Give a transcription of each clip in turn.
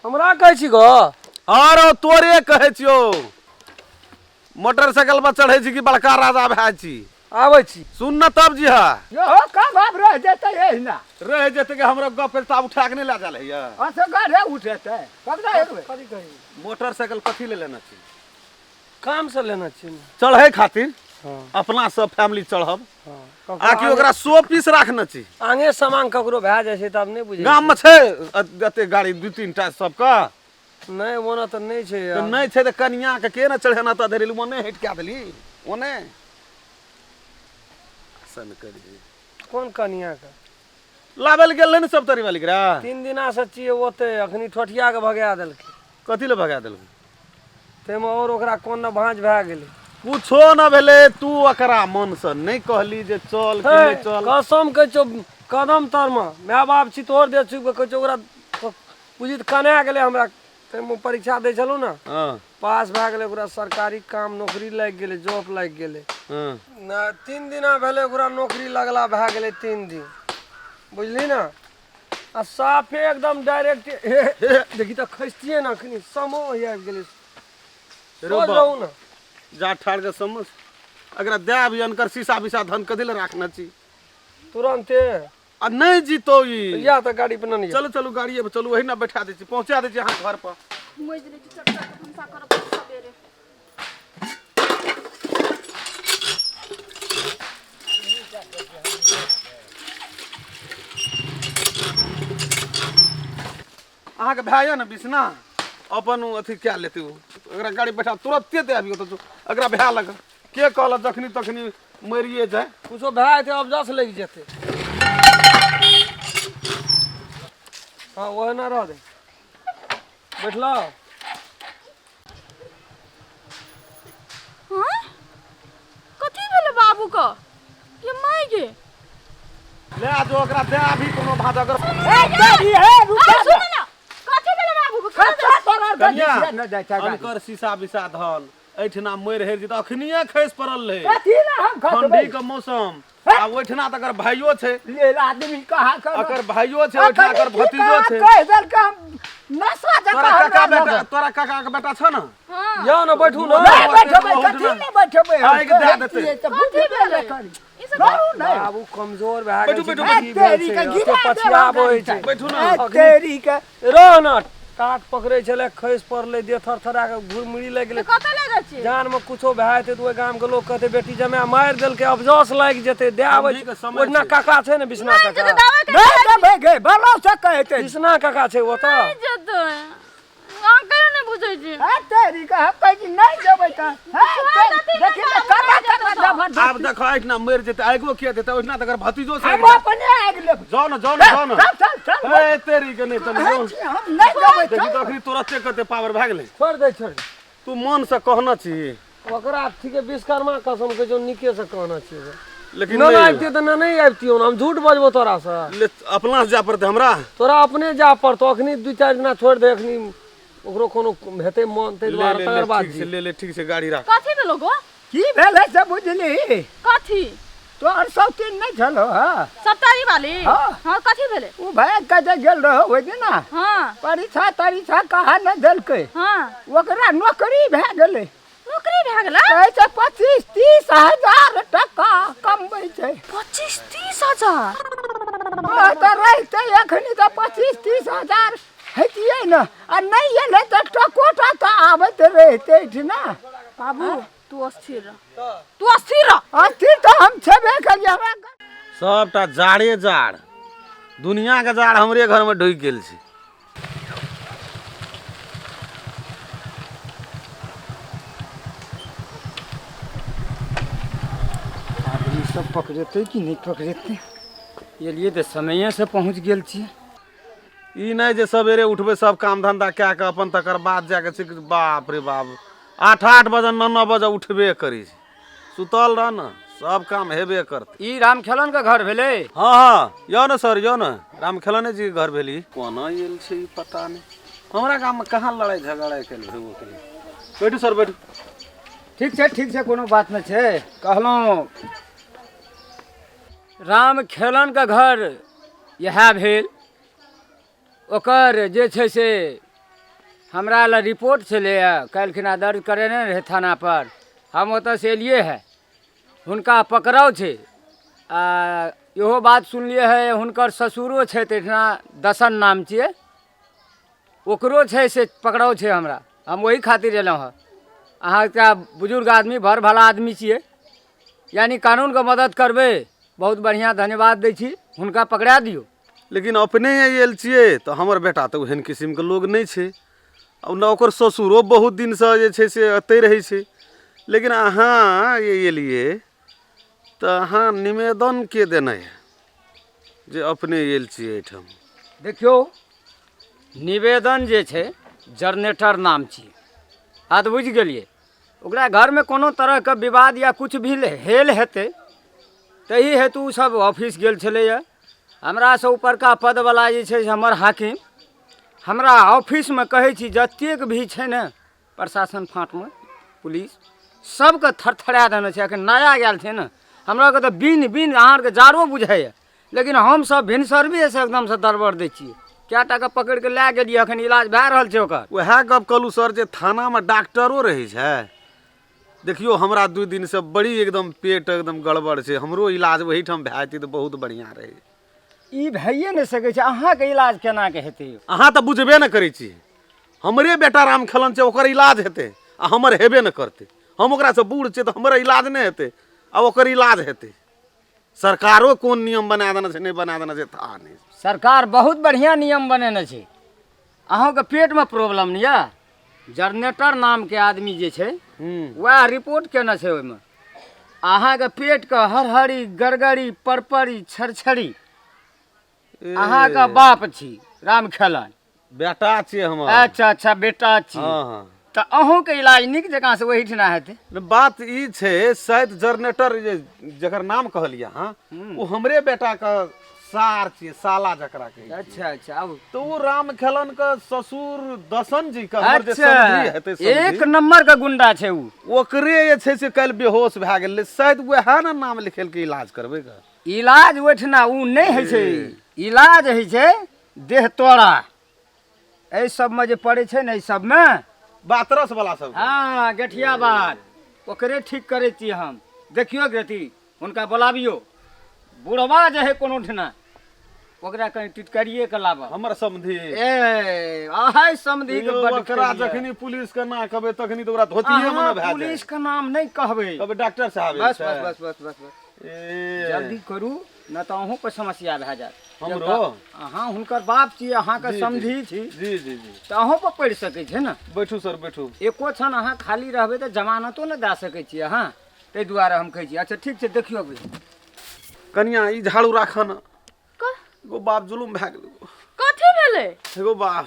हमरा कहै छी गो। आरो तोरे कहै छियौ, मोटरसाइकिल पर चढ़ै छी कि बड़का राजा भए छी? आबै छी। सुन न तब जी। हा यो का बाप रह जेतै एहिना? रह जेतै कि हमरा गप कर ताब उठा के नहीं ला जाल हैया। असगरे उठेतै ककरा एक बेर? कथी कही? मोटरसाइकिल कथी ले लेना छी? काम से लेना छी ने। चढ़ै खातिर? हाँ। अपना सब फैमिली चढ़ब। हाँ। आकि ओकरा 100 पीस राखने छी? आंगे सामान ककरो भए जाइ छै तब नहि बुझै। गाम में छै एते गाड़ी दू तीन टा सबके? नहि, ओना तऽ नहि छै तऽ यार। नहि छै तऽ कनिया के के ने चढ़ेना तऽ धरेलू ओने हटि कए देली ओने सन करी। कोन कनिया के? लाबै लए गेल रहै ने सब तरी वाली एकरा। 3 दिना से छियै ओते, अखनी ठोठिया के भगा देलकै। कथी लए भगा देलकै? ताहिमे आओर ओकरा कोन ने भाँज भए गेलै। कुछो न भेलै, तू ओकरा मन से नहि कहली जे चल कि नहि चल। कसम कहै छौ, कदम तरमे माय बाप छी तोहर, दे छुबि कऽ कहै छौ, ओकरा बुझी तऽ कना गेलै हमरा। ताहिमे परीक्षा दै छलहुँ ने, पास भए गेलै, ओकरा सरकारी काम नौकरी लागि गेलै, जॉब लागि गेलै। नहि, 3 दिना भेलै ओकरा नौकरी लगला, भए गेलै 3 दिन, बुझली ने? आ साफे एकदम डायरेक्ट देखी तऽ खसितियै ने, अखनी समो आबि गेलै। रो सोच रहू ने। जा ठाड़ के समझ, एकरा दए अभी अनकर शीशा विशा धन कथी लए राखने छी? तुरन्ते आ नहि जीतो ई। या तऽ गाड़ी पर नहि। चलू चलू, गाड़िए पर चलू, ओहिना बैठा दै छी, पहुँचा दै छी अहाँ घर पर। मजि लै छी, चट चट भनसा करब सबेरे। अहाँके भाय यऽ ने बिसना, अपन ओ अथी कए लेतै ओ। एकरा गाड़ी बैठा तुरन्ते दए अबियौ तऽ एकरा भाय लग के कहलक जखनी तखनी मरिए जाय। कुछो भए जेतै, अबजस लागि जेतै। हँ, ओहिना रह दे, बैठलौ। हाँ, कथी भेलै बाबू के? ये माय गे। ले आ जो, ओकरा दे अभी कोनो भाज अगर ए तेरी, हे रुका। अरे सुन ना, कथी भेलै बाबू के? कच्चा तोरा कनिया, गधिया न जाइ छै गाड़ी। अनकर शीशा बिसा धन एहिठिना मरि हेर जेतै, अखनिये खसि पड़ल रहै। कथी ला हम खसबै? ठंडी के मौसम आ ओहिठिना तऽ एकर भाइयो छै। लेल आदमी कहाँ कर एकर भाइयो छै ओहिठिना, एकर भतीजो छै। कहि देलकै हम नशा जकाँ तोरा काका हमरा बेटा लगल। तोरा काका के बेटा छ ने? हाँ। जाउ ने, बैठू ने। नहि बैठबै, कथी नहि बैठबै हम? आगि दए देतै। कहै छियै तऽ बुझबे नहि करी। ई सब डरू नहि। बाबू कमजोर भए गेल बैठू, छै, बैठू, की भेल तेरी छै? के ओते गिरा देब पछिया हम बहै गाड़ी छै। बैठू ने। ए तेरी के। रह ने, टाट पकड़ै छलै, खसि पड़लै, देह थरथरा कऽ घुरमुरी लागि गेलै। कतऽ ले जाइ छियै? जान में कुछो भए जेतै तऽ ओहि गाम के लोग कहतै बेटी जमाए मारि देलकै, अफजोस लागि जेतै। दए आबै ठंडी के छै। समय ओहिना छै। काका छै ने, बिसना नहि काका। जेतै, दबाइ के। नहि देबै गे, बलो से कहै बिसना काका छै ओतऽ। नहि जेतै, अहाँ केना नहि बुझै छी? ए तेरी के, हम कहै छी नहि देबै तऽ हे तेरी, देखी ने कना कना जबरदस्ती। आब देखो, एहिठिना मरि जेतै, आगिओ किया देतै? ओहिठिना तऽ एकर भतीजो छै। हम अपने आगि लेबै। जाउ ने, जाउ ने, जाउ ने। चल चल चल। ए तेरी के, नहि तऽ कहै छी हम नहि देबै। देखी चल। तऽ अखनी तुरते कते पावर भए गेलै। छोड़ि दे, छोड़ि दे। तू मन से कहना छी ओकरा ठीके, विश्वकर्मा कसम कहै छौ, नीके से कहना छियै। लेकिन न नहि आबितियै तऽ नहि आबितियै। हम झूठ बजबो तोरासँ? ले, अपना से जाय पड़तै हमरा। तोरा अपने जा पड़तौ। अखनी 2-4 दिना छोड़ि दे, अखनी ओकरो कोनो हेतै मन ताहि ले दुआरे, ले तकर ले बाद ठीक छै। जी ले ले, ठीक छै, गाड़ी राख। कथी भेलो गो? की भेलै से बुझली? कथी? तोहर शौकीन नहि छलो हँ? सप्ताही वाली? हाँ। हाँ, कथी भेलै? ओ भाय कतऽ गेल रहो ओहि दिना? हाँ। परीक्षा तरीक्षा कहाँ नहि देलकै। हाँ। ओकरा नौकरी भए गेलै। नौकरी भए गेलै? कहै छै 25-30 हजार टका कमबै छै। 25-30 हजार? हँ, तऽ रहितै एखनी तऽ 25-30 हजार हेतियै ने, आ नहि एलै तऽ टको टा तऽ आबैत रहितै एहिठिना। बाबू, तू अस्थिर रह, तू अस्थिर रह। अस्थिर तऽ हम छेबे करियै, हमरा सबटा जाड़े जाड़, दुनिया के जाड़ हमरे घर में ढुकि गेल छै। आदमी सब पकड़ेतै कि नहि पकड़ेतै? एलियै तऽ समयेसँ पहुँच गेल छी। ई नहि जे सवेरे उठबै, सब काम धंधा कए कऽ अपन, तकर बाद जाके छै कि बाप रे बाप, 8-8 बजे, 9-9 बजे उठबे करै छै। सुतल रह ने, सब काम हेबे करतै। ई राम खेलन के घर भेलै? हँ हँ, यौ ने सर, यौ ने, राम खेलने जी के घर भेली। कोना आयल छै ई पता नहि। हमरा गाममे कहाँ लड़ाइ झगड़ा कयल भेबो केलै। बैठू सर, बैठू। ठीक छै, ठीक छै, कोनो बात नहि छै। कहलहुँ राम खेलन के घर इएह भेल। ओकर जे छै से हमरा लए रिपोर्ट छलैए, काल्हिखिना दर्ज करेने रहै थानापर। हम ओतऽसँ एलियै हँ, हुनका पकड़ाउ छै। आ इहो बात सुनलियै हँ, हुनकर ससुरो छथि एहिठिना, दसन नाम छियै, ओकरो छै से पकड़ाउ छै हमरा। हम ओहि खातिर एलहुँ हँ। अहाँ एकटा बुजुर्ग आदमी, भर भला आदमी छियै, यानि कानूनके मदद करबै, बहुत बढ़िआँ, धन्यवाद दै छी। हुनका पकड़ा दियौ। लेकिन अपने आयल छियै तऽ हमर बेटा तऽ ओहन किसिमके लोग नहि छै, आ ने ओकर ससुरो बहुत दिनसँ जे छै से एतहि रहै छै। लेकिन अहाँ जे एलियै तऽ अहाँ निवेदन के देने यऽ जे अपने आयल छियै एहिठाम? देखियौ, निवेदन जे छै जनरेटर नाम छियै। हँ, तऽ बुझि गेलियै, ओकरा घरमे कोनो तरहके विवाद या किछु भी हेल हेतै, ताहि हेतु ओसभ ऑफिस गेल छलैए। हमरासँ ऊपरका पदवला जे छै से हमर हाकिम। हमरा ऑफिसमे कहै छी, जतेक भी छै ने प्रशासन फाँटमे पुलिस सबके थरथरा देने छै। एखन नया आयल छै ने, हमरा आरके तऽ बिन बिन अहाँ आरके जाड़ो बुझाइए, लेकिन हमसभ भिनसरबेसँ एकदमसँ दरबर दै छियै। कए टाके पकड़ि कऽ लए गेलियै, एखन इलाज भए रहल छै ओकर। उएह गप कहलहुँ सर, जे थानामे डॉक्टरो रहै छै। देखियौ, हमरा 2 दिनसँ बड़ी एकदम पेट एकदम गड़बड़ छै। हमरो इलाज ओहिठाम भए जेतै तऽ बहुत बढ़िआँ रहै। ई भइए नहि सकै छै। अहाँके इलाज केनाके हेतै यौ? अहाँ तऽ बुझबे नहि करै छी। हमरे बेटा राम खेलन छै, ओकर इलाज हेतै आ हमर हेबे नहि करतै? हम ओकरासँ बूढ़ छियै तऽ हमर इलाज नहि हेतै आ ओकर इलाज हेतै? सरकारो कोन नियम बना देने छै, नहि बना देने छै, था नहि। सरकार बहुत बढ़िआँ नियम बनेने छै। अहूँके पेटमे प्रॉब्लम नहि यऽ? जनरेटर नामके आदमी जे छै, वएह रिपोर्ट केने छै। ओहिमे अहाँके पेटके हरहरी गड़गड़ी परपरी छरछरी। अहाँके बाप छी राम खेलन? बेटा छियै हमर। अच्छा, बेटा छी। हँ। तऽ अहूँके इलाज नीक जकाँ से ओहिठिना हेतै। ने, बात ई छै, शायद जनरेटर जे जकर नाम कहलियै अहाँ, ओ हमरे बेटाके सार छियै, साला जकरा कहै छियै। अच्छा, आबू। तऽ ओ राम खेलन के ससुर दसन जी के हमर जे समधी हेतै, एक समधी नंबर के गुंडा छै उ। ओकरे जे छै से काल्हि बेहोश भए गेलै। शायद वएह ने नाम लिखेलकै इलाज करबै के। इलाज ओहिठिना उ नहि होइ छै। इलाज होइ छै देह तोड़ा, एहि सबमे जे पड़ै छै ने, एहि सबमे। बातरस वाला सब। हँ, गेठिया बात, ओकरे ठीक करै छी हम। देखियौ अथी, हुनका बोलाबियौ। बुढ़वा जे है कोनो ठिना, ओकरा कहीं टिटकरिए के लाबऽ। हमर समधी? ए, अहै समधी के यौ, बड्ड ओकरा खेल यऽ। जखनी पुलिस के ना कहबै तखनी तऽ ओकरा धोतिये मे अहाँ ने भए जाय। पुलिस के नाम नहि कहबै। कहबै डॉक्टर साहब बस। छै। बस बस बस बस बस। ए, जल्दी करू, न तऽ अहूँ पर समस्या भए जायत। हमरो? अहाँ हुनकर बाप छी, अहाँके समधी छी। जी जी जी तऽ अहूँ पर पड़ि सकै छै ने। बैठू सर, बैठू। एको क्षण अहाँ खाली रहबै तऽ जमानतो ने दए सकै छी अहाँ, ताहि दुआरे हम कहै छी। अच्छा, ठीक छै, देखियौ अभी। कनिया, ई झाड़ू राख ने। एगो बाप, जुलुम भए गेल। कथी भेलै? एगो बाप,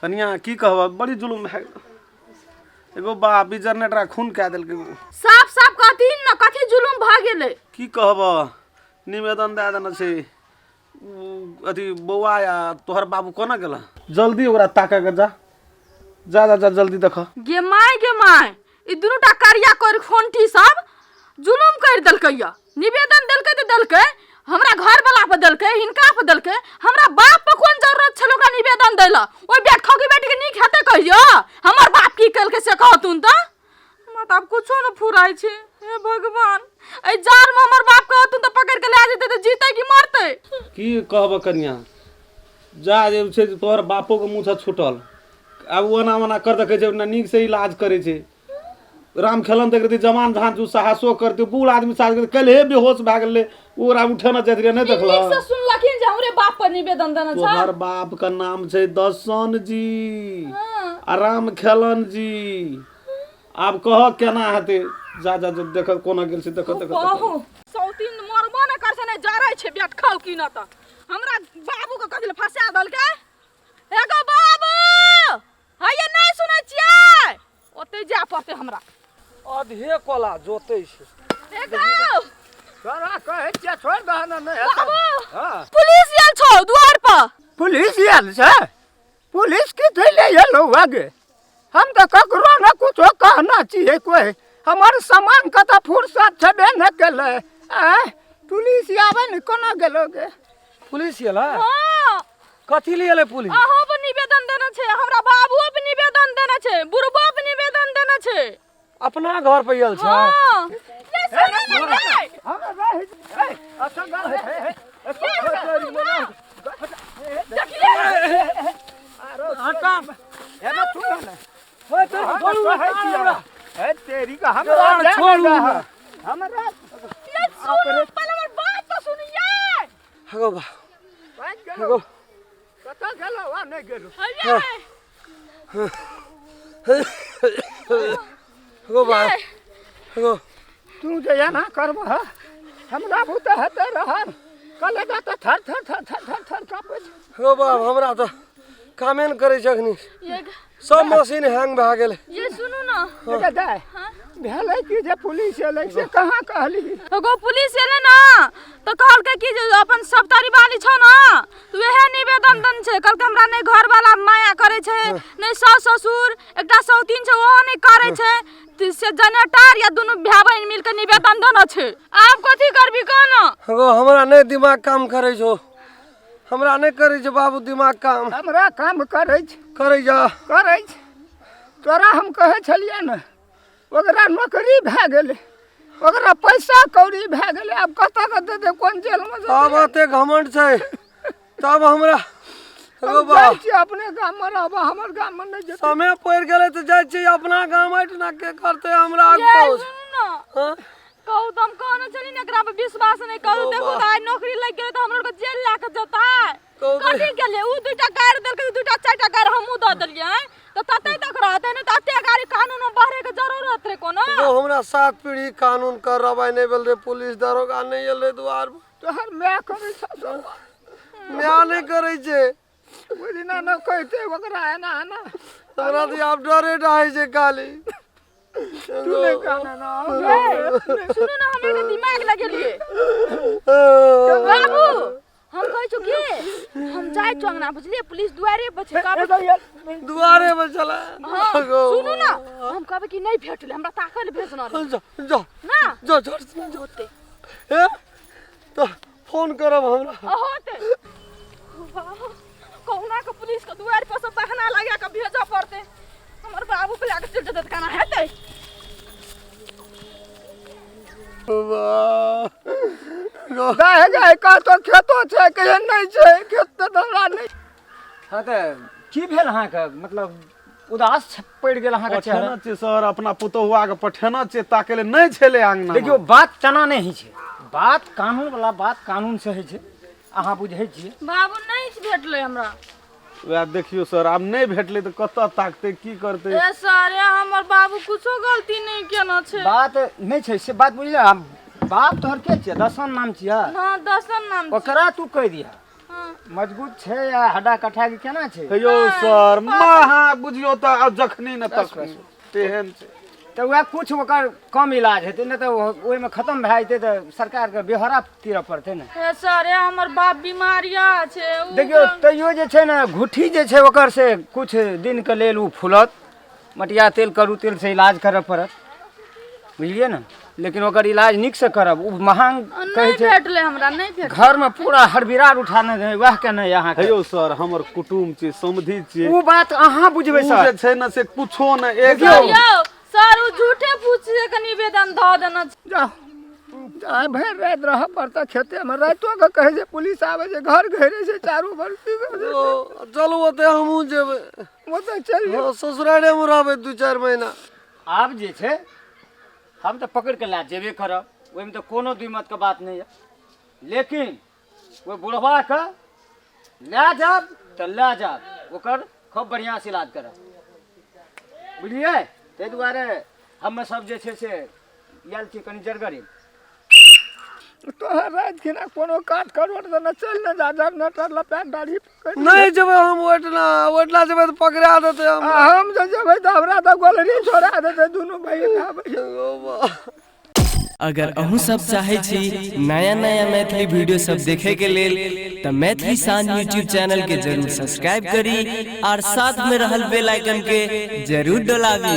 कनिया, की कहब, बड़ी जुलुम भए गेल। एगो बाप, ई जनरेटर खून कए देलकै। साफ साफ कहथिन ने, कथी जुलुम भऽ गेलै? की कहब, निवेदन दए देने छै उ अथी बौआ या तोहर बाबू कोना गेल? जल्दी ओकरा ताकऽ के जा जा जा जा, जल्दी देख। गे माय, गे माय, ई दुनू टा करिया कर खोंटी सब जुलुम कर देलकै या। निवेदन देलकै तऽ देलकै, हमरा घर वाला पर देलकै, हिनका पर देलकै। हमरा बाप पर कोन जरूरत छल ओकरा निवेदन दै लए? ओहि बेट खौकी बेटी के नीक हेतै कहियो? हमर बाप की केलकै से कहतुन तऽ। हमरा तऽ आब कुछो ने फुराइ छै। हे भगवान, एहि जाड़मे हमर बाप कहतुन तऽ पकड़ि कऽ लए जेतै तऽ जीतै कि मरतै? की कहब कनिया, जा जे छै से तोहर बापोके मुँहसँ छूटल। आब ओना ओना कर देखै छै ने, नीकसँ इलाज करै छै राम खेलन। देख रहती जवान जहान जो साहसो करते, बूढ़ आदमी साहस करते। काल्हि बेहोश भए गेलै, ओकरा उठे जाइत रहे, नहि देखलह? नीक से सुनलखिन जे हमरे बाप पर निवेदन देने छै? तोहर बाप के नाम छै दसन जी आ राम खेलन जी। आब कह केना हेतै? जा जा जा, देख कोना गेल छै, देख देख। कहू, सौतीन मरबो ने कर से नहि जरै छै बेट खाउ की न तऽ हमरा बाबू के कथी लए फंसा देलकै? एगो बाबू हैया, नहि सुनै छियै? ओतै जाय पड़तै हमरा। अधे कोला जोतै छै। एगो तोरा कहै छियै, छोड़ि दह ने, नहि हेतौ। बाबू। हँ। पुलिस आयल छौ दुआर पर। पुलिस आयल छै? पुलिस की थैले एलो आगे? हम तऽ ककरो ने कुछो कहना छियै कोइ। हमर सामान के तऽ फुर्सत छेबे ने केलै। आँय, पुलिस आबै ने, कोना गेलो गे? पुलिस एलै? हाँ। कथी लिए एलै पुलिस? अहाँ पर निवेदन देने छै, हमरा बाबुओ पर निवेदन देने छै, बुढ़बो पर निवेदन देने छै। अपना घर पर आयल छै? हाँ। ये सुनू ने रे। हटा। ओए, तोरा छोड़ू ना, हमरा। तेरी का हमरा यार, छोड़ू ना। हमरा ये सुनू, पहले हमर बात तो सुनिए। हगो बा, हगो। कतऽ गेलो आ नहि गेलो? हैया। हगो बा, हगो। तू जे एना करबह हमरा बुते हेतै रहल? कलेजा तऽ थर थर थर थर थर थर काँपै छै। हगो बाप, हमरा तऽ कामे नहि करै छै अखनी। ये सब मशीन हैंग भए गेलै। ये सुनू ना। गे दाय, भेलै कि जे पुलिस एलै से कहाँ कहली? एगो पुलिस एलै ना तऽ कहलकै कि जे अपन सप्तरी वाली छौ ना, तऽ उएह निवेदन देने छै। कहलकै हमरा नहि घरवाला माया करै छै, नहि सास ससुर, एकटा सौतीन छै ओहो नहि करै छै, तऽ से जनरेटर या दुनू भाय बहिन मिलके निवेदन देने छै। आब कथी करबी, कह ना। हगो, हमरा नहि दिमाग काम करै छौ, हमरा नहि करै छै बाबू दिमाग काम। हमरा काम करै छै। करै जा। करै छै। तोरा हम कहै छलियै ने, ओकरा नौकरी भए गेलै, ओकरा पैसा कौड़ी भए गेलै, आब कतऽ के देतै, कोन जेलमे जेतै? आब एते घमंड छै तब हमरा? हम हगो बा, जाइ छियै अपने गाममे रहब, हमर गाममे नहि जेतै। समय पड़ि गेलै तऽ जाइ छी अपना गाम, एहिठिना के करतै हमरा आग ये पहुँच? सुनू ना। हँ? कहू तऽ हम कहने छली ने, एकरा पर विश्वास नहि करू। देखू तऽ आइ नौकरी लागि गेलै तऽ हमरो के जेल लए कऽ जेतै। कहू तऽ- कथी गेलियै? उ दूटा गारि देलकै तऽ दूटा चारिटा गारि हमहूँ दऽ देलियै तऽ तते तक रहतै, नहि तऽ एते गारि कानून मे बढ़े के जरूरत रहै कोनो? गो, हमरा सात पीढ़ी कानून कर रबाइ नहि भेल रहे, पुलिस दरोगा नहि एल रहे दुआर पर। तोहर माय करै छौ सब? माय नहि करै छै। ओहि दिना ने कहिते ओकरा एना एना। हमरा तऽ आब डरे डाहै छै खाली। तू नहि कहना ना। सुनू ने, हम एकर दिमाग लगेलियै बाबू। हम कहै छौ कि हम जाइ छौ अंगना, बुझलियै? पुलिस दुआरे पर छै, कहबै। दुआरे पर चला। हाँ, सुनू ने, हम कहबै कि नहि भेटलै, हमरा ताकल भेजना रहै। जा जा। ना। जा, झट से जा। होते। हे, तऽ फोन करब हमरा। होते। वाह, कहुना के पुलिस के दुआर पर से बहाना लगा के भेजऽ पड़तै। हमर बाबू के लए के चलि जेतै तऽ केना हेतै? वाह। गाय गाय कहतो खेतो छै, कहियो नहि छै खेत तऽ हमरा नहि। हँ, तऽ की भेल अहाँके? मतलब उदास पड़ि गेल अहाँके चेहरा। पठेना छियै सर, अपना पुतहुआ के पठेना छियै, ताके लेल नहि छलै आंगना। देखियौ, बात तेना नहि होइ छै। बात कानून वाला बात कानून से होइ छै, अहाँ बुझै छियै। बाबू, नहि भेटलै हमरा। वएह देखियौ सर, आब नहि भेटलै तऽ कतऽ ताकतै, की करतै? ए सर, हमर बाबू कुछो गलती नहि केने छै। बात नहि छै से बात बुझलियै। आब बाप तोहर के छियै? दसन नाम छियै? हँ, दसन नाम छै। ओकरा तू कहि दिहा। हँ। मजबूत छै या हड्डा कट्ठा के केना छै? हे यौ सर, महा बुझियौ तऽ आब जखनी ने तखनी तेहन छै। तऽ वएह कुछ ओकर कम इलाज हेतै, नहि तऽ ओहिमे खतम भए जेतै तऽ सरकारके बेहरा तीरऽ पड़तै ने। हे सर, हमर बाप बीमारिया छै देखियौ, तैयो जे छै ने घुट्ठी जे छै ओकर से कुछ दिनके लेल ओ फूलत। मटिया तेल करू तेल से इलाज करऽ पड़त, बुझलियै ने? लेकिन ओकर इलाज नीकसँ करब। ओ महंग कहै नहि छै। भेटलै हमरा, नहि भेटलै। घरमे पूरा हरबिरार उठाने रहै, वएह केने यऽ अहाँके। हे यौ सर, हमर कुटुम्ब छियै, समधि छियै। ओ बात अहाँ बुझबै ओ सर। जे छै ने से कुछो ने एक सर यौ सर, उ झूठे फूसे के निवेदन धऽ देने छै। जा जा, भरि राति रहऽ पड़तै खेतेमे। रातिओ के कहै छै पुलिस आबै छै, घर घेरै छै चारू भर। ओ, चलू ओते हमहूँ जेबै। ओतऽ चलि हँ, ससुरारेमे रहबै 2-4 महीना। आब जे छै हम तऽ पकड़ि कऽ लए जेबे करब, ओहिमे तऽ कोनो दुइ मतके बात नहि यऽ। लेकिन ओहि बुढ़बाके लए जायब तऽ लए जायब, ओकर खूब बढ़िआँसँ इलाज करब, बुझलियै? ताहि दुआरे हमे सब जे छै से आयल छी कनि जरगरे। तोहर राति खिना कोनो काट करोड़ देने चलि ने जा, जनरेटर लपटा दाढ़ी पकड़ि। नहि जेबै हम ओहिठिना। ओहिठिना जेबै तऽ पकड़ा देतै हमरा। आ हम जे जेबै तऽ हमरा तऽ गोलरी छोड़ा देतै दुनू बहिन आबै। ओ बा। अगर अहूँ सब चाहै छी नया नया मैथिली वीडियो सब देखे के लेल तऽ मैथिली शान यूट्यूब चैनल के जरूर सब्सक्राइब करी और साथ में रहल बेल आइकन के जरूर डोलाबी।